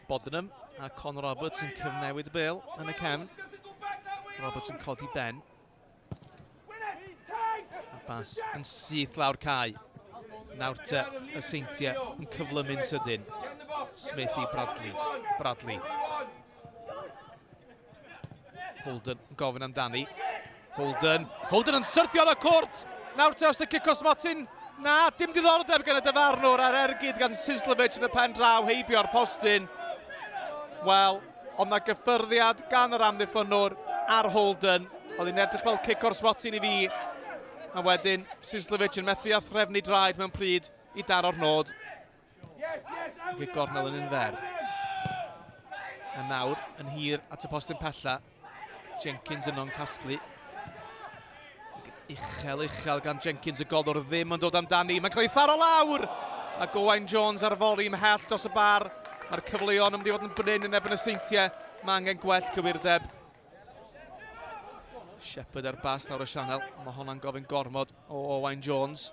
Bodenham a Conor Roberts yn cyfnewid y bel yn y cefn. Roberts yn codi ben. A bas yn syth lawr cae. Nawr te y Seintiau yn cyflymu'n sydyn. Smith i Bradley. Bradley. Holden yn gofyn amdani. Holden. Holden yn syrthio ar y cwrt! Nawr te os y cic o smotyn. Na, dim diddordeb gan y dyfarnwr a'r ergyd gan Sislovic yn y pen draw heibio'r postyn. Wel, ond na gyffyrddiad gan yr amddiffynnwr ar Holden. Oedd hi'n edrych fel cic o'r smotyn i fi. A wedyn, Sislovic yn methu â threfnu draed mewn pryd i daro'r nod. Gic gornel yn un fer. A nawr, yn hir at y postyn pella. Jenkins yno'n casglu. Uchel, uchel gan Jenkins, y golwr ddim yn dod amdani. Mae'n cael ei tharo lawr! A Gowain Jones ar foli ymhell dros y bar. Mae'r cyfleon yn mynd i fod yn brin yn erbyn y Seintiau. Mae angen gwell cywirdeb. Shepherd ar bas lawr y sianel. Mae honna'n gofyn gormod o Owain Jones.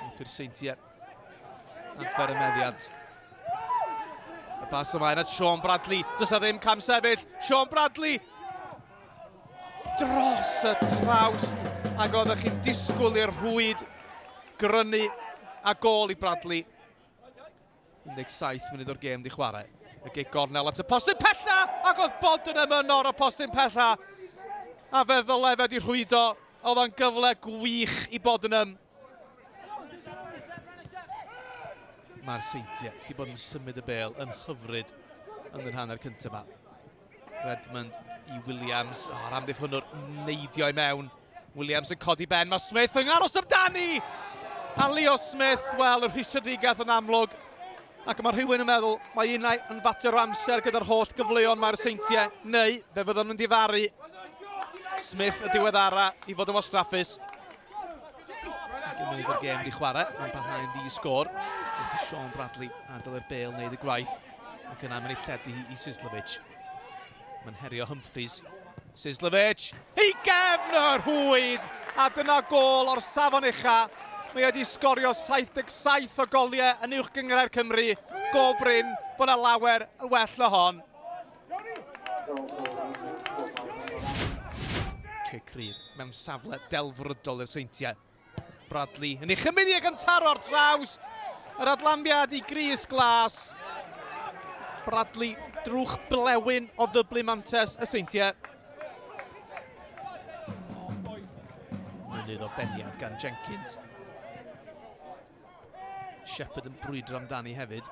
Wrth i'r Seintiau adfer y meddiant. Y bas ymlaen at Sean Bradley. Does na ddim cam sefyll. Sean Bradley! Dros y trawst. Ac oeddech chi'n disgwyl i'r rhwyd grynu a gôl i Bradley. 17 munud o'r gêm di chwarae. Y gic gornel at y postyn pella! Ac oedd Bodenham yn o'r postyn pella. A fe ddyle fe di rhwydo. Oedd o'n gyfle gwych i Bodenham. Mae'r Seintiau wedi bod yn symud y bêl yn hyfryd yn yr hanner cyntaf yma. Redmond i Williams. O, yr amddiffynnwr neidio i mewn. Williams yn codi ben. Mae Smith yn aros amdani! A Leo Smith, wel, y rhwystredigaeth yn amlwg. Ac mae rhywun yn meddwl, mae unai yn fater o amser gyda'r holl gyfleon mae'r Seintiau, neu fe fyddan nhw'n difaru Smith y diweddara i fod yn wastraffus. Munud o'r gêm di chwarae, mae'n parhau'n ddi sgôr. Wrth i Sean Bradley adael i'r bêl wneud y gwaith. Ac yna mae'n ei lledu hi i Sislovic. Mae'n herio Humphreys. Sislovic! I gefn y rhwyd! A dyna gôl o'r safon ucha. Mae wedi sgorio 77 o goliau yn Uwch Gynghrair Cymru. Go brin bod yna lawer yn well na hon. Cic rydd mewn safle delfrydol i'r Seintiau. Bradley yn ei chymryd i ac yn taro'r trawst. Yr adlambiad i Gris Glas. Bradley drwch blewyn o ddyblu mantes y Seintiau. Mynydd o beniad gan Jenkins. Shepherd yn brwydro amdani hefyd.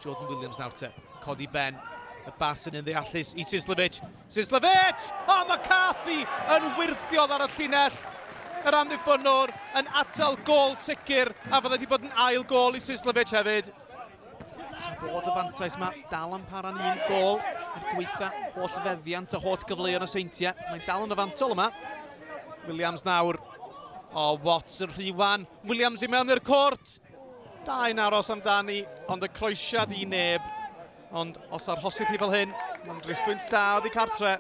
Jordan Williams nawr te. Codi ben. Y bas yn un ddeallus i Sislovic. Sislovic! O, McCarthy yn wyrthiodd ar y llinell. Yr amddiffynnwr yn atal gôl sicr a fydde wedi bod yn ail gôl i Sislovic hefyd. Tra bod y fantais yma dal am para'n un gôl er gweitha holl feddiant a holl gyfleoedd y Seintiau. Mae'n dal yn y fantol yma. Williams nawr. O, Watts yn rhy wan. Williams i mewn i'r cwrt. Dau'n aros amdani, ond y croesiad i neb. Ond os arhosith hi fel hyn, mae'n driphwynt da oddi cartre.